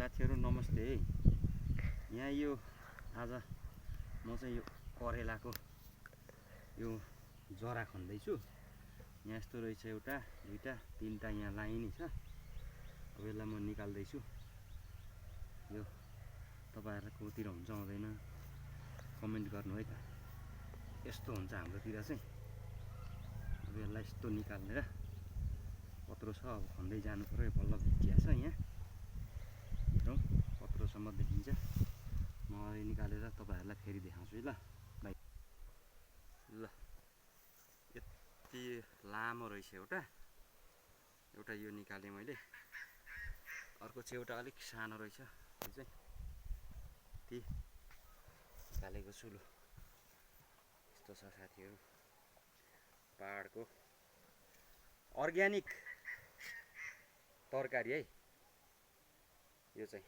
साथीहरू नमस्ते है। यहाँ यो आज म चाहिँ यो करेलाको यो जरा खन्दैछु। यहाँ यस्तो रहेछ, एउटा दुईटा तीनटा यहाँ लाइनै छ। अब यसलाई म निकाल्दैछु। यो तपाईहरुलाई कोतिर हुन्छ हुँदैन कमेन्ट गर्नु है त। यस्तो हुन्छ हाम्रोतिर चाहिँ। अब यसलाई यस्तो निकालेर कत्रो छ अब खन्दै जानु पर्यो। बल्ल भिजिया छ यहाँ, हेरौँ कत्रोसम्म देखिन्छ। म निकालेर तपाईहरुलाई फेरि देखाउँछु है। ल यति लामो रहेछ एउटा यो निकालेँ मैले। अर्को चाहिँ एउटा अलिक सानो रहेछ, यो चाहिँ ती निकालेको छु। ल यस्तो छ साथीहरू, पहाडको अर्ग्यानिक तरकारी है यो चाहिँ।